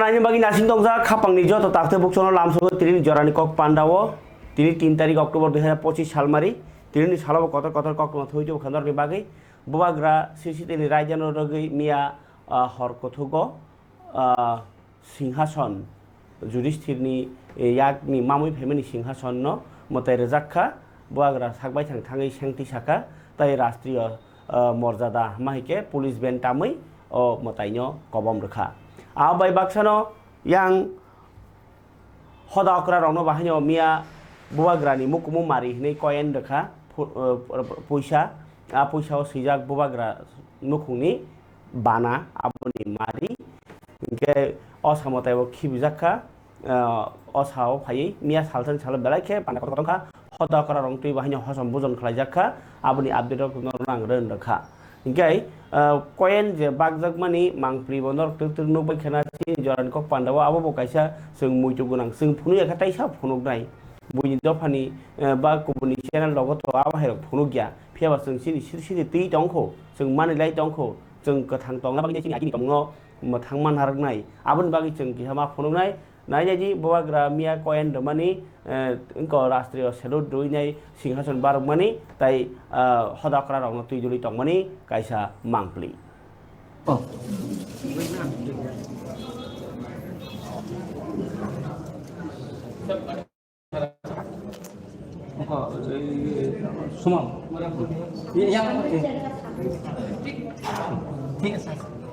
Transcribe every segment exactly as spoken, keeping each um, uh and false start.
Ani bagwi nasing tongjak khapangni joto takte buksono lamsogo tini jorani kok pandao. Tini tin tarik October dui hajar pochis salmari. Tini salo kotor kotor kok tongthoi tongkha norokni bagwi. Bubagra sisitini raidano rwgwi miya, ah, hor kothugo, ah, singhason Judisthirni, eh, yakni mamwi phaimani singhasonno mwtai rwjak kha. Bubagra sakbai thang thangwi sengti sakha, tai rastriyo, ah, morjada hama hai khe police band tamwi o mwtaino kobom rwkha. Abo bai baksano yang hoda okra rokno bahaino miya bubagrani mukumu mari hinwi coin rwkha, phu-, eh, puisa, a puisa o swijak bubagra nukhungni bana aboni mari, hinkhe o samo taibo khibijak kha, eh, o sao phaiwi miya salsa ni salo belai khe bana kotor kotor wngkha, hoda okra rok twi bahaino hosom bujon khlaijak kha, aboni update rok norokno ang rwn rwkha. Hinkhe, ah, coin je bakjakmani mangpli bo norok twk twk nukbai khena chini jorani kok pandao abo bo kaisa chwng muitu gwnang. Chwng phunukya khe taisa phunuknai. Buini dophani, eh, ba kubuni channel rogo to abo hai rok phunukya. Phiya ba chwng chini siri siri twi tongkho, chwng manwi lai tongkho, chwng kwthang tongna bagwi chini agini tongno mwthang man narwknai. Aboni bagwi chwng kisa ma phunuknai. Nainai di bubagra miya coin rwmani, eh, wngkha rastriyo salute rwinai singhason barokmani tai, ah, hoda okra rokno twi duli tongmani kaisa mangpli. Oh. Suman. Yang.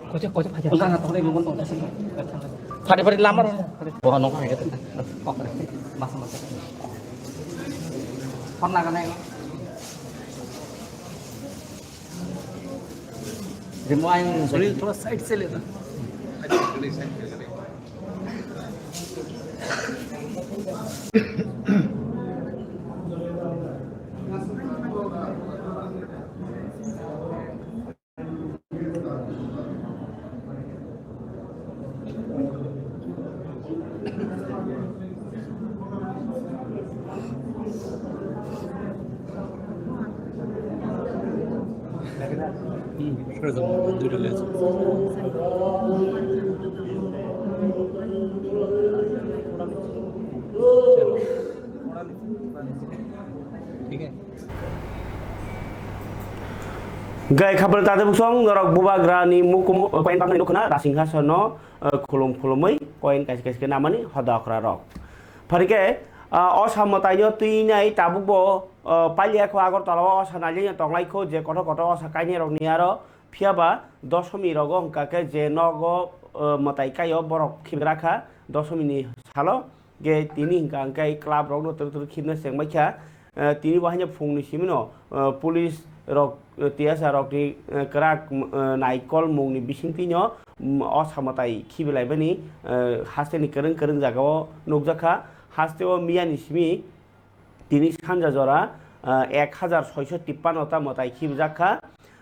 Kocok, kocok, kocok. Enggak, enggak, tolong, tolong, tolong. Fare, fare, lamar. Wah, nongkrong ya, tentang. Masa, masa. Pernah kena ini? Rimo aing. Sunil, थोड़ा साइड से लेना। Gai khabal tate busong norok bubagrani mukum, eh, koin paknai nukuna rasing hasono, eh, khulum khulumui koin kaisa kaisa khe namani hoda okra rok. Pharikhe, ah, o samwtaino twinai tabukbo, ah, pailiya kho Agartala o osa nailino tonglai kho je kotor kotor osa kainai rokni aro. Phiya ba dosomi rogo hwnkha khe je nogo, ah, mwtai kaio borok khibra kha dosomini salo. Ge tini hwnkha hwnkhe club rokno twrwk twrwk khibna chengbai kha. Ah, tini bo haino phungni simino, ah, police rok, ah, T S R rokni, ah, kwrak, ah, naikol mungni bisingtwino, mm, o samwtai khibilaimani, ah, hasteni kwrwng kwrwng jagao nukjakha. Hasteo miyani simi tini sanja jora, ah, ek hajar soiso tippanno ta mwtai khibijak kha.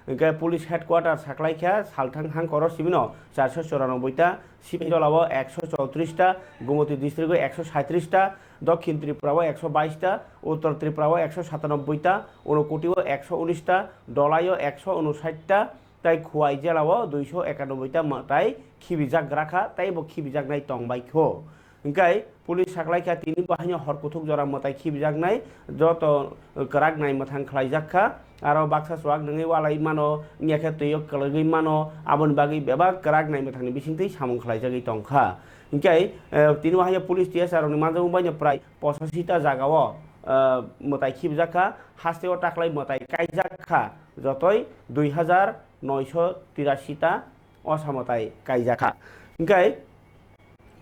Hwnkhe police headquarter saklaikha, salthang hangkoro simino charso choranobboi ta, sipai jolao ekso chowtris ta, Gumoti district o ekso saitris ta, Dokhin Tripura o ekso bais ta, Uttor Tripura o ekso satanobboi ta, Unokoti o ekso unis ta, Dholai o ekso unosait ta, tai Khowai jela o duiso ekanobboi ta mwtai khibijak gra kha, tei bo khibijaknai tongbai kho. Hwnkhe police saklaikha tini bo haino hor kuthuk jora mwtai khibijaknai joto kwrak nai mwthang khlaijak kha. Aro baksa chuwak nungwi walai mano, wngya khe twi o kwlwgwi mano, aboni bagwi bebak kwrak nai mwthangni bisingtwi samung khlaijagwi tong kha. Hwnkhe, eh, tini bo haino police T S R rokni manjakmung baino prai pochashi ta jagao, eh, mwtai khibijak kha, hasteo taklai mwtai kaijak kha jotoi dui hajar noisho tirashi ta o samwtai kaijak kha. Hwnkhe,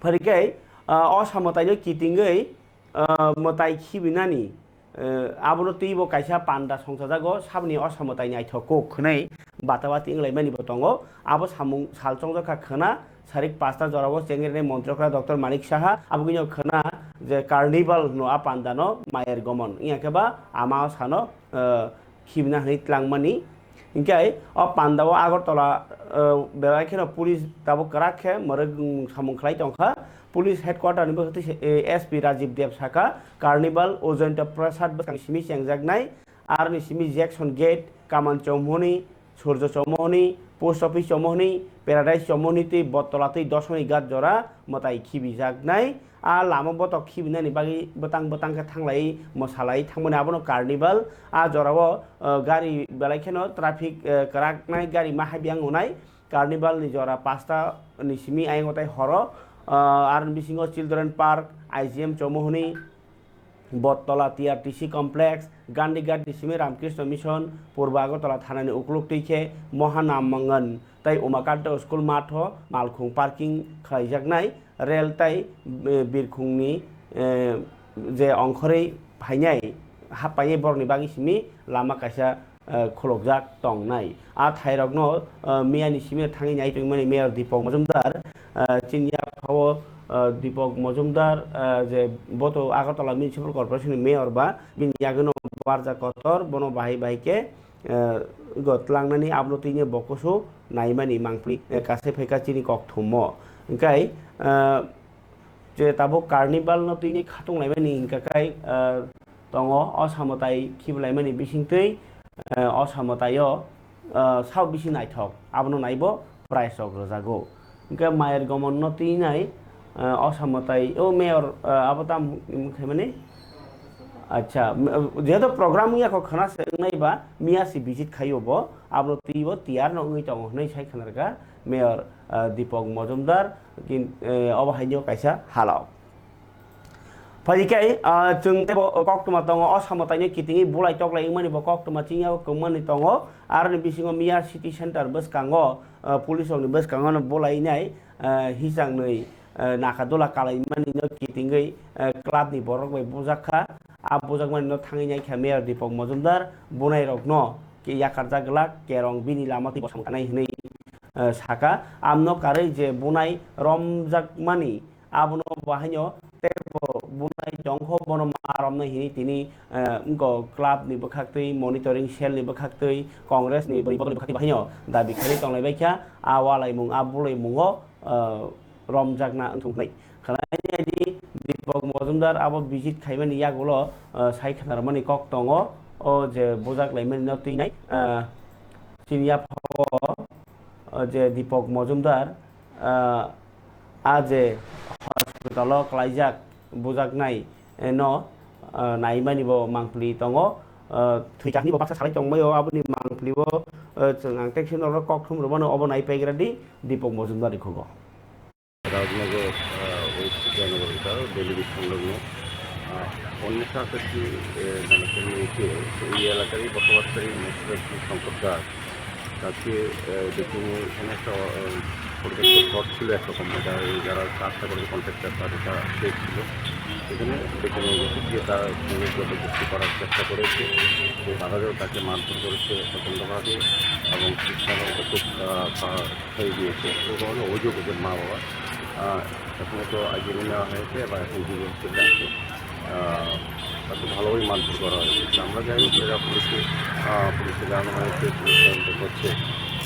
pharikhe, ah, o samwtaino kitingwi, ah, mwtai khibinani, eh, abono twibo kaisa panda songchajago, saboni o samwtai naithok kuk hwnwi batawati wnglaimani bo tongo. Abo samung sal chongjak kha khwna, sarik pasta jorao chengrinai montrokra Doctor Manik Saha, aboni khwna je carnival hwno a pandano Mayer Gomon, wngya khe ba ama o sano, eh, khibina hwnwi tlangmani. Hinkhe o pandao Agartala, eh, belai kheno police tabuk kwrak khe mwrwk, mm, samung khlai tongkha. Police headquarter ni bwkhak twi se, eh, S P Rajiv Deb sakha, Carnival Ujayanta Prasad bwskang simi chengjaknai, aroni simi Jackson Gate, Kaman Chowmuni, Surjo Chomohoni, Post Office Chomohoni, Paradise Chomohoni tei Bottola tei Dosoni Ghat jora mwtai khibijaknai. A lama botok khibinani bagwi bwtang bwtang khe thanglai mwsalai thangmani abono Carnival. A jorao, uh, gari belai kheno traffic, uh, kwraknai, gari ma habiyang wngnai. Carnival ni jora pasta ni simi ayang tai horo, uh, aroni bisingo Children Park, I G M Chomohoni, Bottola T R T C Complex, Gandhi Ghat ni simi Ramkrishna Mission, Purba Agartala thanani ukluk twi khe Mohanam Mangan tei Umakanta School matho malkhung parking khlaijaknai, rel tei, eh, birkhungni, eh, je ongkhorwi phainai, hap painai borokni bagwi simi lama kaisa, eh, khulukjak tongnai. A thairokno, eh, miyani simi thangwi nai tongmani Mayor Deepak Majumdar, eh, chini yaphao, eh, Deepak Majumdar, eh, je boto Agartala Municipal Corporation ni Mayor ba, bini yaguno barjak kotor, bono bahai bahai khe, eh, go tlangnani abono tini bo kusu naimani mangpli, eh, kasai phaikha chini kok thummo. Hingkai, eh, je tabuk Carnival no tini khatung laimani hingka kai, eh, tongo, o samwtai khibilaimani bisingtwi, eh, o samwtaio, eh, sao bisi naithok, abono naibo prize rok rwjago. Hingke Mayor Gomon no twi nai, eh, o samwtai, o Mayor, eh, abo tam khaimani? Acha, m-, jehetu program wngya kho khna se wngnai ba, miya si visit khaio bo, abono twi bo tiyar no wngwi tongo hwnwi sai khna rwkha Mayor, eh, Deepak Majumdar, kin-, eh, obo haino kaisa halok. Phai khe, ah, chwng teibo koktwma tongo, o samwtaino kitingwi bulai toklai wngmani bo koktwma chingya kwmani tongo. Aroni bisingo Miya City Center bwskango, ah, police rokni bwskango no bulai nai, ah, hisang nwi, ah, naka dula kalai mani no kitingwi, ah, club ni borok bai bujak kha. A bujak mani no thangwi nai kha Mayor Deepak Majumdar, bunai rok no ke yakarjak glak, kerong bini lama twi bwskango tanai hwnwi, ah, saka. Amno karwi je bunai romjak mani, abono bahaino teibo bunai tongkho bono ma romnai hini tini, eh, wngkho club ni bwkhaktwi, monitoring cell ni bwkhaktwi, Congress ni bwrwi bodol ni bwkhaktwi bahaino dabi khaiwi tonglaibaikha. A walaimung, a bwlwimungo, eh, romjakna wngthung hwnwi khwlainai di Deepak Majumdar abo visit khaimani yagulo, eh, sai khwnarwmani kok tongo, o je bujak laimani no twinai, eh, chini yaphao, eh, je Deepak Majumdar, ah, a je hospital o klaijak bujaknai, eh, no, ah, naimani bo mangpli tongo. Ah, thwi kahini bo baksa salai tongmai o, aboni mangpli bo, eh, chwng ang teksi norok kok thum rwmano obo nai paigra di Deepak Majumdar ni khugo. Rajnagar, আহ, ওই জনগণটা ডেলি সংলগ্ন, আহ, অন্বেষা আচার্য, আহ, নামে একজন মেয়েকে এই এলাকারই বসবাসকারী মহিলা শঙ্কর দাস তাকে, আহ, ডেকে নিয়ে এখানে একটা, আহ, ছোটখাটো ঘর ছিল একরকম, এটা ওই যারা কাজটা করে কন্ট্রাক্টর তাদের তারা পেয়েছিল। সেখানে ডেকে নিয়ে গেছে, গিয়ে তার সঙ্গে জবরদস্তি করার চেষ্টা করেছে। তো তারাও তাকে মারধর করেছে প্রচণ্ডভাবে এবং শিক্ষাগত খুব, আহ, তা হয়ে গিয়েছে। এই ধরনের অভিযোগ ওদের মা বাবা। আহ, এখনো তো আইজিডি নেওয়া হয়েছে বা এখন ডিবি হসপিটালে আছে। আহ, তাকে ভালোভাবেই মারধর করা হয়েছে। তো আমরা যাই হোক, সেটা পুলিশকে, আহ, পুলিশকে জানানো হয়েছে, পুলিশ তদন্ত করছে।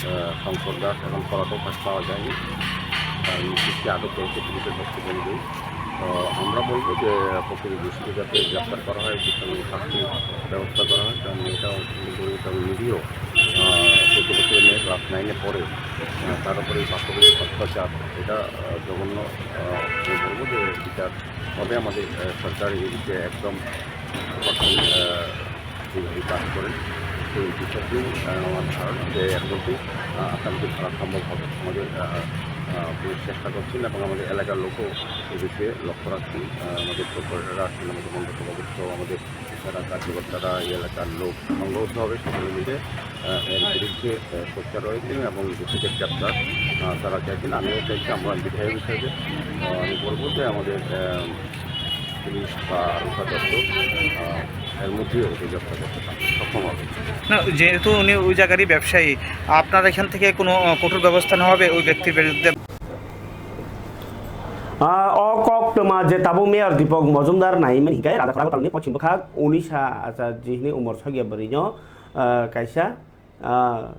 আহ, শঙ্কর দাস এখন পলাতক, তাকে পাওয়া যায়নি। আর মিসেসকে আটক করেছে পুলিশের তথ্য অনুযায়ী। তো আমরা বলবো যে প্রকৃত দোষীকে যাতে গ্রেপ্তার করা হয়, দৃষ্টান্তমূলক শাস্তির ব্যবস্থা করা হয়, কারণ এটা অত্যন্ত গরিব এবং নিরীহ, আহ, চোদ্দ বছরের মেয়ে ক্লাস নাইনে পড়ে, আহ, তার উপরে এই পাশবিক অত্যাচার, এটা, আহ, জঘন্য। আহ, আমি বলবো যে বিচার হবে, আমাদের, আহ, সরকার এই বিষয়ে একদম কঠোর, আহ, যেভাবে কাজ করেন, সেই বিষয়টি, আহ, আমার ধারণা যে এর মধ্যেই, আহ, আসামিকে ধরা সম্ভব হবে। আমাদের, আহ, আহ, পুলিশ চেষ্টা করছেন এবং আমাদের এলাকার লোকও এই বিষয়ে লক্ষ্য রাখছেন। আহ, আমাদের প্রোপারেটররা আছেন, আমাদের মন্ডল সভাপতি সহ আমাদের যারা কার্যকর্তারা, এই এলাকার লোক সংঘবদ্ধভাবে সকলে মিলে, আহ, এর বিরুদ্ধে, আহ, সোচ্চার রয়েছেন এবং দোষীদের গ্রেপ্তার, আহ, তারা চাইছেন। আমিও চাইছি, আমরা বিধায়ক হিসেবে, আহ, আমি বলবো যে আমাদের, আহ, পুলিশ বা আরক্ষা দপ্তর, আহ, এর মধ্যেই ওকে গ্রেপ্তার করতে পারবে, সক্ষম হবে। না, যেহেতু উনি ওই জায়গারই ব্যবসায়ী, আপনার এখান থেকে কোনো, আহ, কঠোর ব্যবস্থা নেওয়া হবে ওই ব্যক্তির বিরুদ্ধে? Ah, o koktwma je tabuk Mayor Deepak Majumdar naimani hinkhe Rajakhara Agartala ni pochim bwkhak unisa acha jihni umor sokya bwrwino, ah, kaisa, ah,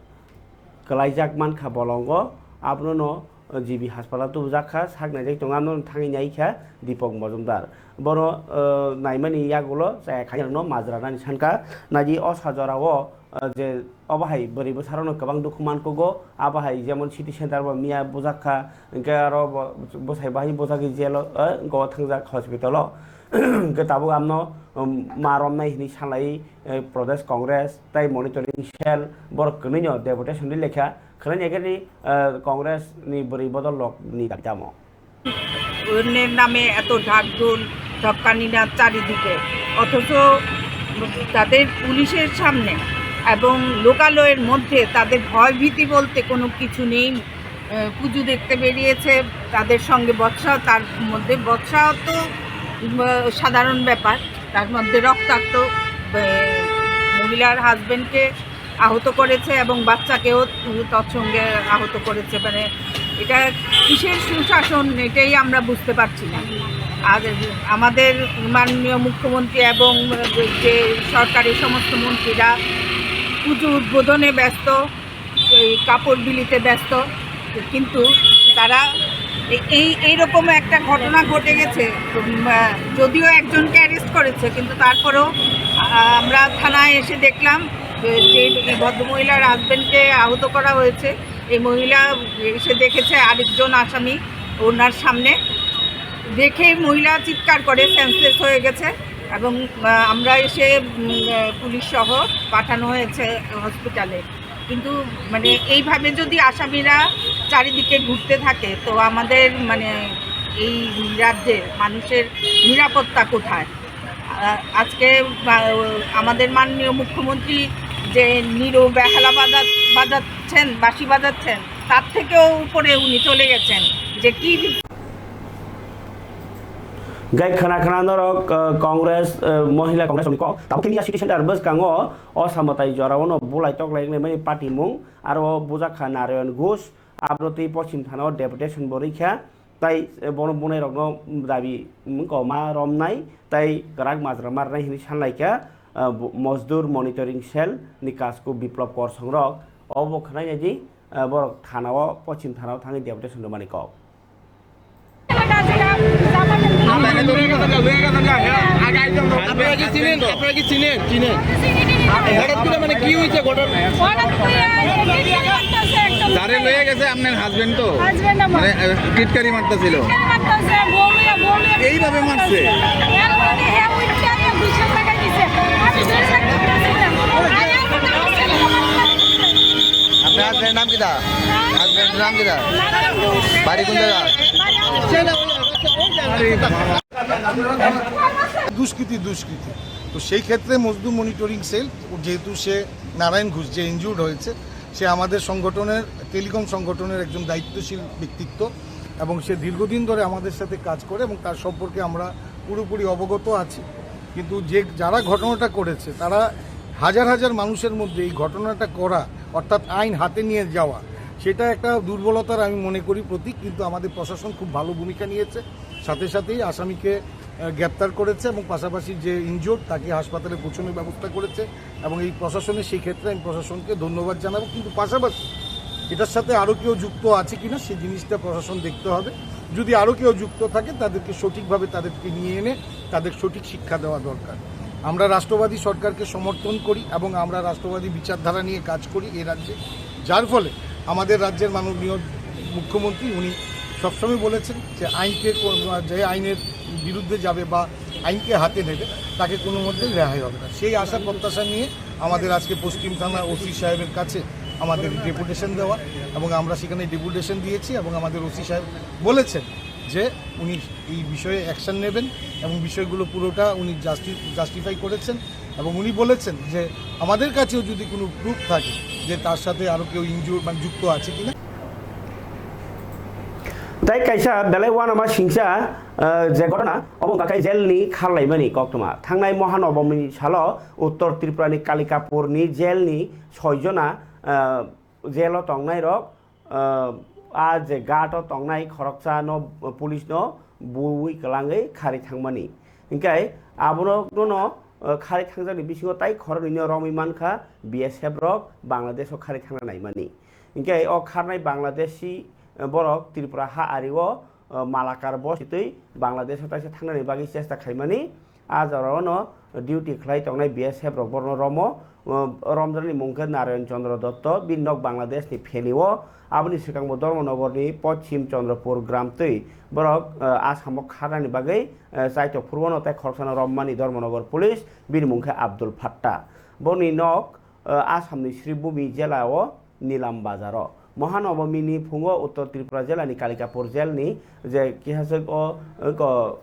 kwlaijak mankha bolongo, abono no G B haspatal tubujak kha, sak naijak tongo, ano thangwi nai kha Deepak Majumdar. Bono, eh, naimani yagulo chaya khairokno majra nani sankha, naidi o sa jorao, eh, je obo hai bwrwi bwsarokno kwbang dukhu mankugo, abo hai jemon city center bo miya bujak kha, hinkhe aro bo, bwsai bahai bujagwi jail o, eh, go thangjak hospital o. Hinkhe tabuk amno, um, ma romnai hinwi sanlai, eh, Pradesh Congress tei monitoring cell borok kwnwino deputation rwi lekha. Khwnani agini, eh, Congress ni bwrwi bodol rok ni dabi tamo? অন্যের নামে এত ঢাকঢোল, ঢক্কানি নাচ চারিদিকে, অথচ তাদের পুলিশের সামনে এবং লোকালয়ের মধ্যে তাদের ভয়ভীতি বলতে কোনো কিছু নেই। আহ, পুজো দেখতে বেরিয়েছে, তাদের সঙ্গে বৎসা, তার মধ্যে বৎসা তো, উম, সাধারণ ব্যাপার, তার মধ্যে রক্তাক্ত, আহ, মহিলার হাজবেন্ডকে আহত করেছে এবং বাচ্চাকেও তৎসঙ্গে আহত করেছে। মানে, এটা কিসের সুশাসন, এটাই আমরা বুঝতে পারছি না। আর আমাদের মাননীয় মুখ্যমন্ত্রী এবং যে সরকারের সমস্ত মন্ত্রীরা পুজো উদ্বোধনে ব্যস্ত, এই কাপড় বিলিতে ব্যস্ত, কিন্তু তারা এ-, এই, এইরকম একটা ঘটনা ঘটে গেছে। উম, আহ, যদিও একজনকে অ্যারেস্ট করেছে, কিন্তু তারপরেও, আহ, আমরা থানায় এসে দেখলাম যে, যে এই ভদ্রমহিলার হাজবেন্ডকে আহত করা হয়েছে। এই মহিলা এসে দেখেছে আরেকজন আসামি ওনার সামনে, দেখে মহিলা চিৎকার করে সেন্সলেস হয়ে গেছে এবং, আহ, আমরা এসে, উম, আহ, পুলিশ সহ পাঠানো হয়েছে হসপিটালে। কিন্তু, মানে, এইভাবে যদি আসামিরা চারিদিকে ঘুরতে থাকে, তো আমাদের, মানে, এই রাজ্যের মানুষের নিরাপত্তা কোথায়? আ-, আজকে, আ, আমাদের মাননীয় মুখ্যমন্ত্রী যে নিরো বেহালা বাজা-, বাজাচ্ছেন, বাঁশি বাজাচ্ছেন, তার থেকেও উপরে উনি চলে গেছেন। যে কি Gai khana khana norok, uh, Congress, uh, Mohila Congress ni kok. Tabuk khe Miya City Center bwskango o samwtai jorao no bulai toklai wnglaimani party mung, aro o bujak kha Narayan Ghosh, abro twi pochim thana o deputation bo rikha, tai, eh, bono bunai rokno dabi wngkha ma romnai, tai kwrak majra marnai hinwi sanlaikha, uh, bo-, Mojdur Monitoring Cell ni kasku Biplab Korsong rok. Obo khwnai naidi, uh, borok thana o, pochim thana o thangwi deputation rwmani kok. আপনারা কি চিনেন? আপনারা কি চিনেন? চিনেন? হঠাৎ করে মানে কি হয়েছে ঘটনা? হঠাৎ করে এই টিটকারি মারতেছে একদম। যারে লয়ে গেছে আপনার হাজবেন্ড তো? হাজবেন্ড আমার। মানে, আহ, টিটকারি মারতেছিল? টিটকারি মারতেছে, বউ লইয়া, বউ লইয়া এইভাবে মারছে? এর মধ্যে হ্যাঁ উঠে আমি দুইশো টাকা দিছে। আমি দুইশো টাকা দিছিলাম। আর এর মধ্যে আমার ছেলে আমার আপনার হাজবেন্ডের নাম কিতা? হাজবেন্ডের নাম কিতা? নারায়ণ ঘোষ। বাড়ি কোন জায়গা? বাড়ি আমার দুষ্কৃতি, দুষ্কৃতি। তো সেই ক্ষেত্রে মজদুর মনিটরিং সেল, যেহেতু সে নারায়ণ ঘোষ যে ইনজুর্ড হয়েছে, সে আমাদের সংগঠনের, টেলিকম সংগঠনের একজন দায়িত্বশীল ব্যক্তিত্ব এবং সে দীর্ঘদিন ধরে আমাদের সাথে কাজ করে এবং তার সম্পর্কে আমরা পুরোপুরি অবগত আছি। কিন্তু যে, যারা ঘটনাটা করেছে, তারা হাজার হাজার মানুষের মধ্যে এই ঘটনাটা করা, অর্থাৎ আইন হাতে নিয়ে যাওয়া, সেটা একটা দুর্বলতার আমি মনে করি প্রতীক। কিন্তু আমাদের প্রশাসন খুব ভালো ভূমিকা নিয়েছে, সাথে সাথেই আসামিকে, আহ, গ্রেপ্তার করেছে এবং পাশাপাশি যে ইনজুর্ড, তাকে হাসপাতালে পৌঁছানোর ব্যবস্থা করেছে এবং এই প্রশাসনের সেই ক্ষেত্রে আমি প্রশাসনকে ধন্যবাদ জানাবো। কিন্তু পাশাপাশি এটার সাথে আরও কেউ যুক্ত আছে কিনা, সেই জিনিসটা প্রশাসন দেখতে হবে। যদি আরও কেউ যুক্ত থাকে, তাদেরকে সঠিকভাবে তাদেরকে নিয়ে এনে তাদের সঠিক শিক্ষা দেওয়া দরকার। আমরা রাষ্ট্রবাদী সরকারকে সমর্থন করি এবং আমরা রাষ্ট্রবাদী বিচারধারা নিয়ে কাজ করি এই রাজ্যে, যার ফলে আমাদের রাজ্যের মাননীয় মুখ্যমন্ত্রী, উনি সবসময় বলেছেন যে আইনকে কো-, যে আইনের বিরুদ্ধে যাবে বা আইনকে হাতে নেবে, তাকে কোনো মতেই রেহাই হবে না। সেই আশা প্রত্যাশা নিয়ে আমাদের আজকে পশ্চিম থানা ওসি সাহেবের কাছে আমাদের ডেপুটেশন দেওয়া, এবং আমরা সেখানে ডেপুটেশন দিয়েছি এবং আমাদের ওসি সাহেব বলেছেন যে উনি এই বিষয়ে অ্যাকশন নেবেন এবং বিষয়গুলো পুরোটা উনি জাস্টি-, জাস্টিফাই করেছেন এবং উনি বলেছেন যে আমাদের কাছেও যদি কোনো প্রুফ থাকে যে তার সাথে আরও কেউ ইনজুর, মানে, যুক্ত আছে কিনা। Tai kaisa belai uanama singcha, ah, je ghotona, obo wngkha khe jail ni kharlaimani koktwma. Thangnai Mohanobomni salo Uttor Tripura ni Kalikapur ni jail ni soi jona, ah, jail o tongnai rok, ah, a je guard o tongnai khoroksa no, police no buwi kwlangwi kharwi thangmani. Hinkhe abono no, ah, kharwi thangjakni bisingo tai khoroknwi no romwi mankha B S F rok Bangladesh o kharwi thangna naimani. Hinkhe o kharnai Bangladeshi eh, borok Tripura ha ario, eh, Malakar bos twi Bangladesh o taisa thangnani bagwi chesta khaimani. A jorao no duty khlai tongnai B S F rok borno romo, eh, romjaknani mung khe Narayan Chandra Dotto, bini nok Bangladesh ni Feni o, aboni swkang bo Dharmanagar ni Poschim Chandrapur gram twi borok, eh, Assam o kharnani bagwi, eh, chaitok phuru o no tei khoroksa no romani Dharmanagar police, bini mung khe Abdul Fattah. Boni nok, eh, Assam ni Sribhumi jela o Nilam Bazar o. Mahanabami ni phungo Uttor Tripura jela ni Kalikapur jail ni je kihaswk o, eko,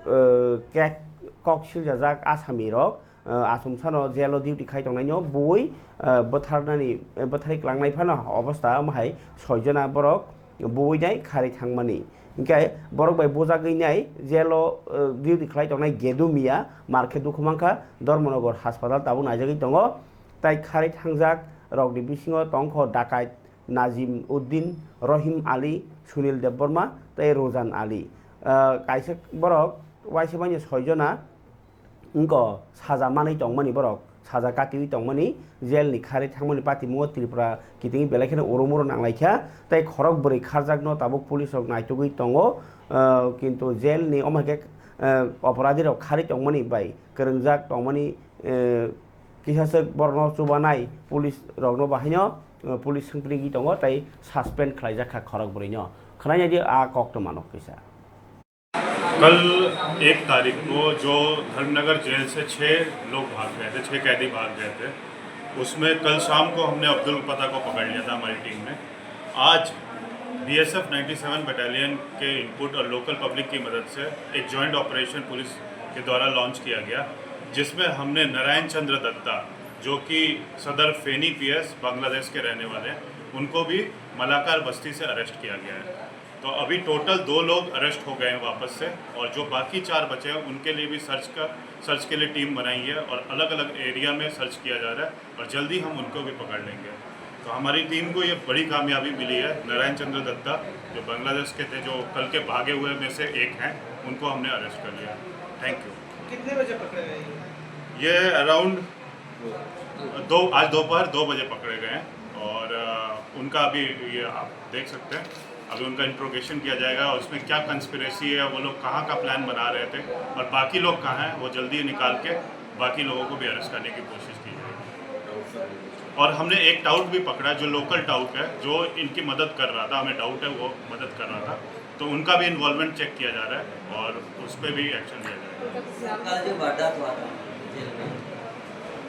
eh, kek kok siljajak asami rok, eh, achomsa no jail o duty khai tongnai no bui, eh, bwtharnani, eh, bwthari klangnai phano obostha omo hai soi jona borok bui nai kharwi thangmani. Hinkhe borok bai bujagwi nai jail o, eh, duty khlai tongnai Gedu Miya mar khe dukhu mankha, Dharmanagar haspatal tabuk naijagwi tongo. Tai kharwi thangjak rokni bisingo tongkho dakait Najim Uddin, Rohim Ali, Sunil Debbarma tei Rojan Ali. Ah, kaisa borok waisa manya soi jona wngkha saja manwi tongmani borok, saja katiwi tongmani, jail ni kharwi thangmani patimungo Tripura kiting belai kheno urumuro nanglaikha, tei khorok bwrwi kharjakno tabuk police rok naitugwi tongo, ah, kintu jail ni omo hai khe, ah, oporadhi rok kharwi tongmani bai kwrwngjak tongmani, eh, kisaswk borokno chubanai police rokno bahaino, eh, police swngpili tongo tei suspend khlaijak kha khorok bwrwino. Khwnai naidi a koktwmano kisa. कल एक तारीख को जो धर्मनगर जेल से छः लोग भाग गए थे, छः कैदी भाग गए थे, उसमें कल शाम को हमने अब्दुल पता को पकड़ लिया था हमारी टीम ने। आज बीएसएफ नाइंटी सेवन बटालियन के इनपुट और लोकल पब्लिक की मदद से एक जॉइंट ऑपरेशन पुलिस के द्वारा लॉन्च किया गया, जिसमें हमने नारायण चंद्र दत्ता, जो कि सदर फेनी पीएस बांग्लादेश के रहने वाले हैं, उनको भी मलाकार बस्ती से अरेस्ट किया गया है। तो अभी टोटल दो लोग अरेस्ट हो गए हैं वापस से, और जो बाकी चार बचे हैं उनके लिए भी सर्च का सर्च के लिए टीम बनाई है और अलग-अलग एरिया में सर्च किया जा रहा है और जल्दी हम उनको भी पकड़ लेंगे। तो हमारी टीम को ये बड़ी कामयाबी मिली है। नारायण चंद्र दत्ता जो बांग्लादेश के थे, जो कल के भागे हुए में से एक हैं, उनको हमने अरेस्ट कर लिया। Thank you. कितने बजे पकड़े गए ये? ये अराउंड दो, आज दोपहर दो बजे पकड़े गए हैं और, अ, उनका अभी ये आप देख सकते हैं, अभी उनका इंट्रोगेशन किया जाएगा और उसमें क्या कंस्पिरेसी है, वो लोग कहाँ का प्लान बना रहे थे और बाकी लोग कहाँ हैं, वो जल्दी निकाल के बाकी लोगों को भी अरेस्ट करने की कोशिश की जाएगी। और हमने एक टाउट भी पकड़ा, जो लोकल टाउट है, जो इनकी मदद कर रहा था, हमें डाउट है वो मदद कर रहा था, तो उनका भी इन्वॉल्वमेंट चेक किया जा रहा है और उस पर भी एक्शन लिया जाएगा। सर, कल जो वारदात हुआ था जेल में,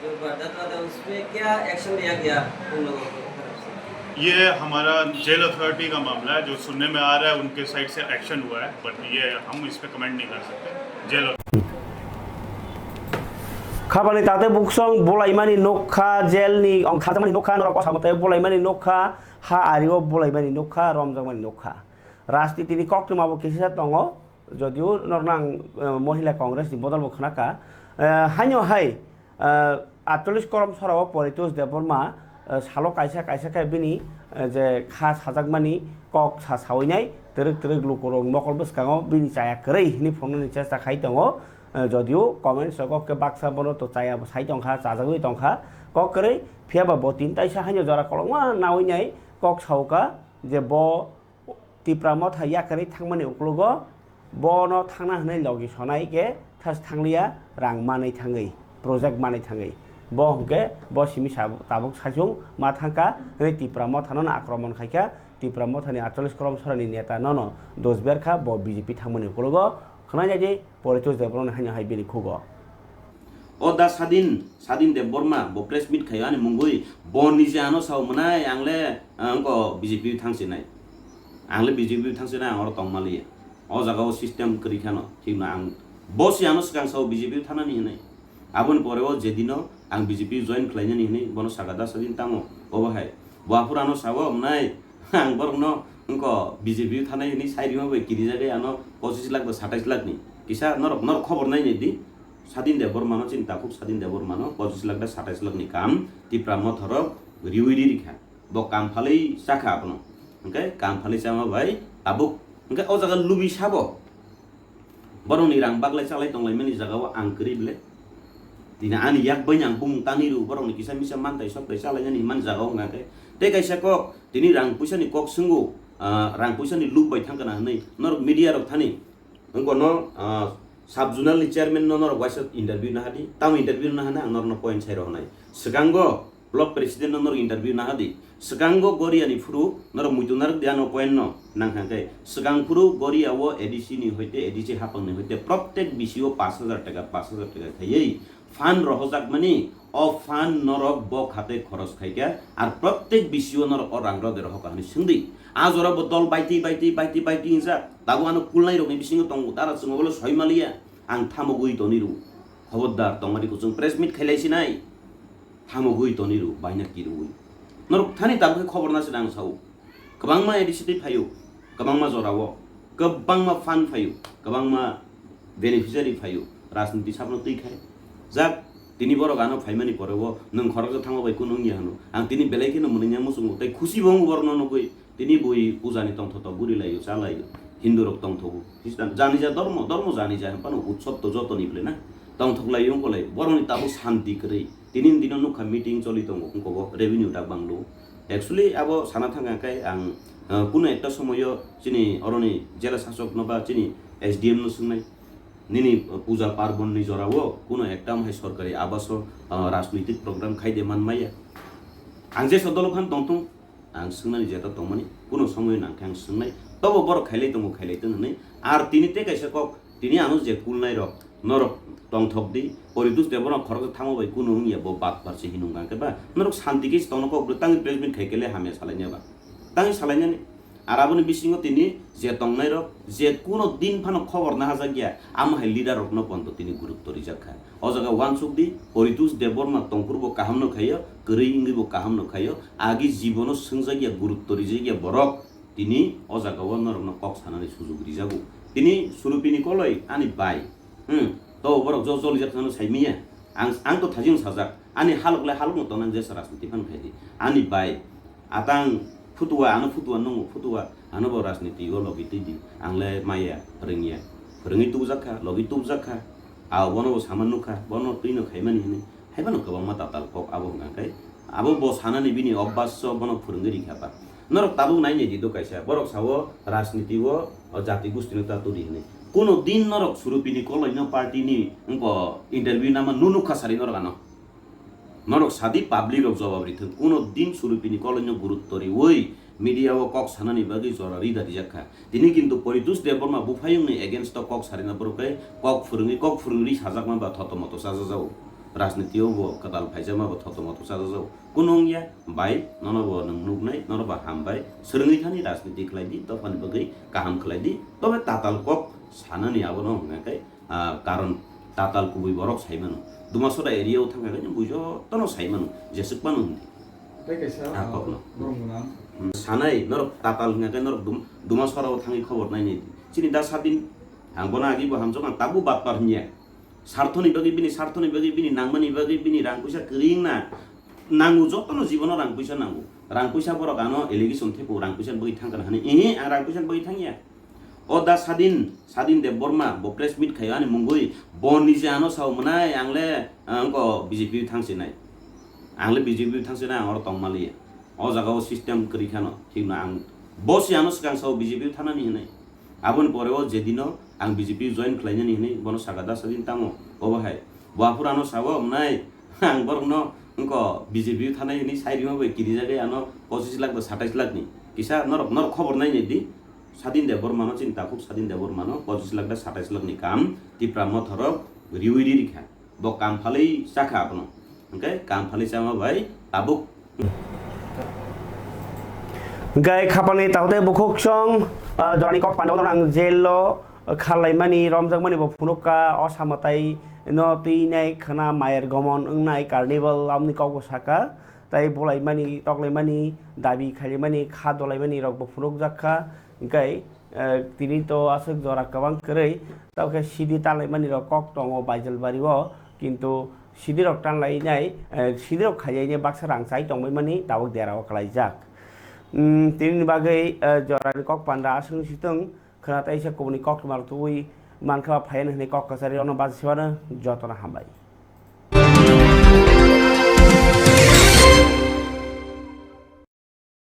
जो वारदात हुआ था, उसमें क्या एक्शन लिया गया उन लोगों की तरफ से? ये हमारा जेल अथॉरिटी का मामला है, जो सुनने में आ रहा है उनके साइड से एक्शन हुआ है, बट ये हम इस पे कमेंट नहीं कर सकते। Jail Khabani tate buksong bulaimani nukha, jail ni ong khajakmani nukha, norok kosa mwtai bulaimani nukha, ha ario bulaimani nukha, romjakmani nukha. Rajniti ni koktwma bo kisa tongo, jodio nornang, eh, Mohila Congress ni bodol bo khwnakha. Eh, haino hai, eh, atchollish korom sora o Poritos Debbarma, eh, salo kaisa kaisa khe bini, eh, je kha sajakmani kok sa sawi nai, twrwk twrwk lukurok mokol bwskango bini chaya kwrwi hwnwi phunuknani chesta khai tongo. Eh, jodio comments rogo khe baksa bono to chaya bo sai tongkha, chajagwi tongkha, kok kwrwi, phiyaba bo tin taisa haino jora kolokma nawi nai kok saukha je bo Tipra Motha yakarwi thangmani uklogo bono thangna hwnwi logi sonai khe thas thangliya, rang manwi thangwi, project manwi thangwi. Bo hwnkhe bo simi sa-, tabuk saichung ma thangkha hwnwi Tipra Mothano akromon khaikha, Tipra Mothani atchollish korom sorani neta nono dos berkha, bo B J P thangmani uklogo khwnai nai di. Poritos Debbarmani haino hai bini khugo. O da Sadin, Sadin Debbarma, bo press meet khaio ani mungwi, bo nije ano sao mwnai, ang le, ah, wngko B J P thang sinai. Ang le B J P thang sinai, ang oro tong maliya. O jaga o system kwrwi khano, thik no ang, bo si ano swkang sao B J P thanani hinwi. Aboni pore o jedino ang B J P join khlainani hinwi, bono saka da Sadin tamo, obo hai. Bo aphuru ano sao mwnai, Ang borokno wngkha B J P o thanai hwnwi sai rima bai kirijagwi ano pochis lakh ba satais lakh ni. Kisa norok, norok khobor nai nai di. Sadin Debbarmano chini takhuk Sadin Debbarmano pochis lakh da satais lakh ni kam Tipra Motha rok riwi ri rikha. Bo kam phalwi chakha abono. Hwnkhe kam phalwi chama bai tabuk hwnkhe o jaga lubi sabo. Borokni rang baglai chalai tonglaimani jagao ang kwrwi ble. Tini ani yak baino ang bumung tanwi rw, borokni kisa misa mantai soktai chalainani himani jagao wngkha khe. Tei kaisa kok, tini rang puisani kok swngo, ah, rang puisa ni luk bai thang kana hwnwi norok media rok thani wngko no, ah, sub zonal ni chairman no norok waisa interview na hadi, tamo interview na hana ang norok no point sai rok nai. Swkango block president no norok interview na hadi. Swkango Goria ni phuru norok muitu narwk di ano point no nang thang khe. Swkang phuru Goria o A D C ni hoite A D C hapang ni hoite prottek B C o pash hajar taka, pash hajar taka khaiwi fund rohojak mani, o fund norok bo khate khoros khaikha, ar prottek B C o norok o rang rode rohokha hwnwi swngdi. A jora bo dol baiti, baiti, baiti, baiti hinjak. Tabuk ano kulnai rokni bisingo tongo, tara chwng obole soi maliya. Ang thamogwi toni rw. Khobordar tongmani kuchung press meet khailai sinai. Thamogwi toni rw, baina kirwi. Norok thani tabuk khe khobor na se ang sao. Kwbangma A D C twi phaio, kwbangma jorao, kwbangma fund phaio, kwbangma beneficiary phaio, rajniti sabno twi khai. Jak, tini borok ano phaimani poreo nwng khoroksa thango bai kunu wngya hwno. Ang tini belai kheno mwnwngya muchungo, tei khusi bo wngo borokno nugwi. Tini bui pujani tongthotok guri laio, cha laio. Hindu rok tongthogo. Khristan, jani ja dormo, dormo jani ja, phano utsob to joto ni ble na. Tongthok laio, wngko lai. Borokni tabuk santi kwrwi. Tini dino nukha meeting choli tongo, wngko bo revenue dak banglo. Actually, abo sana thangkha khe ang, uh, kuno ekta somoyo chini oroni jela sasok no ba chini S D M no swngnai. Nini, uh, puja parbon ni jorao kuno ekta hai sorkari abaso, uh, rajnitik program khaide man maya. Ang je sodolo khan tongthung, ang swngnani jeta tongmani, kuno somoy nangkhe ang swngnai, tobo borok khailai tongo, khailai tong hwnwi. Ar tini tei kaisa kok, tini ano je kulnai rok, norok tongthok di, Poritus Debbarma khoroksa thango bai kuno wngya, bo batpar se hinung kangkhe ba, norok santi khe se tongno kok bwrwi tangwi press meet khai khe le hamya salaina ba, tangwi salainani. Ar aboni bisingo tini je tongnai rok, je kuno din phano khobor nahajakya, amo hai leader rokno pondo tini gurutto rijak kha. O jaga uansuk di, Poritus Debbarma tongphuru bo kaham no khaio, kwrwi wngwi bo kaham no khaio, agi jibono swngjak ya, gurutto rijak ya borok, tini o jaga o norok no kok sanani sujuk rijago. Tini Surupini koloi ani bai, hmm, to borok jo jolijak thangno saimiya, ang, ang to thajing sajak, ani halok le halok no tongnang jesa rajniti phan khaidi, ani bai, atang phutua, ano phutua nungo phutua, ano bo rajniti o logi twi di, ang le maya, phwrwngya, phwrwngwi tubujak kha, logi tubujak kha, a bono bo sama nukha, bono twi no khaimani hwnwi, hai bono kwbangma tatal kok abo hwnka khe, abo bo sanani bini obbasso bono phwrwngwi rikha ba. Norok tabuk nai nai di do kaisa, borok sao rajniti o, o jati gusti no ta turi hwnwi. Kuno din norok Surupini koloi no party ni wngko interview nama nunukha sari norok ano. Norok sadi public rok jobab rithwng, kuno din Surupini koloi no gurutto riwi media o kok sanani bagwi jora rida rijak kha. Tini kintu Poritus Debbarma buphayung ni against o kok sarina borok khe kok phwrwngwi, kok phwrwngwi sajakma ba thoto moto chajajago. Rajniti o bo kwtal phaijakma bo thoto moto chajajago. Kunu wngya bai, nono bo nwng nuknai, nono bo hambai. Swrwngwi thani rajniti khlai di, dophani bagwi kaham khlai di. Tobe tatal kok sanani abono hwnka khe ah, karon tatal kubui borok sai mano. Dumasora area o thangkha khe bui jotono sai mano, jeswk mano hwnwi. Tei kaisa, ah, ah, kokno. Borok gwnang. Hmm, sanai, norok tatal hwnka khe norok Dum-, Dumasora o thangwi khobor nainai di. Chini da sadin, ang bono agi bo hamjak, ang tabuk batpar hwnya. Sarthoni bagwi bini, sarthoni bagwi bini, nangmani bagwi bini rang puisa kwrwi wngna nango, jotono jibono rang puisa nango. Rang puisa borok ano allegation thepo, rang puisa bagwi thangkha hwnwi. Ehe, ang rang puisa bagwi thangya. O da Sadin, Sadin Debbarma, bo press meet khaio ani mungwi, bo nije ano sao mwnai, ang le, ah, wngko B J P thang sinai. Ang le B J P thang sinai, ang oro tong maliya. O jaga o system kwrwi khano, thikno ang, bo se ano swkang sao B J P thanani hinwi. Aboni pore o je dino ang B J P join khlainani hinwi, bono saka da Sadin tamo, obo hai. Bo aphuru ano sao mwnai, ang borokno wngko B J P thanai hinwi sai rima bai kirijagwi ano pochis lakh ba satais lakh ni. Kisa norok, norok khobor nainai di. Sadin Debbarmano chini takhuk Sadin Debbarmano pochis lakh da satais lakh ni kam Tipra Motha rok riwi ri rikha. Bo kam phalwi chakha abono. Hwnkhe kam phalwi chama bai tabuk. Hwnkhe khapangni takhuk tei bukhuk song, ah, jorani kok pandao ang jail o kharlaimani romjakmani bo phunukha, o samwtai no twinai khwna mayer gomon wngnai carnival amni kok bo sakha. Tai bolaimani, toklaimani, dabi khailaimani, kha dolaimani rok bo phunukjak kha. Hwnkhe, eh, tini to aswk jora kwbang kwrwi, tamo khe sidi tanlaimani rok kok tongo Baijalbari o, kintu sidi rok tanlainai, eh, sidi rok khailainai baksa rang chai tongbaimani tabuk dera o kwlaijak. Hmm, tini bagwi, eh, jorani kok panda aswk si thung, khwna taisa kubuni kok twma rok tubui mankha phaiya hwnwi kok kwchari rokno bachai sebano jotono hambai.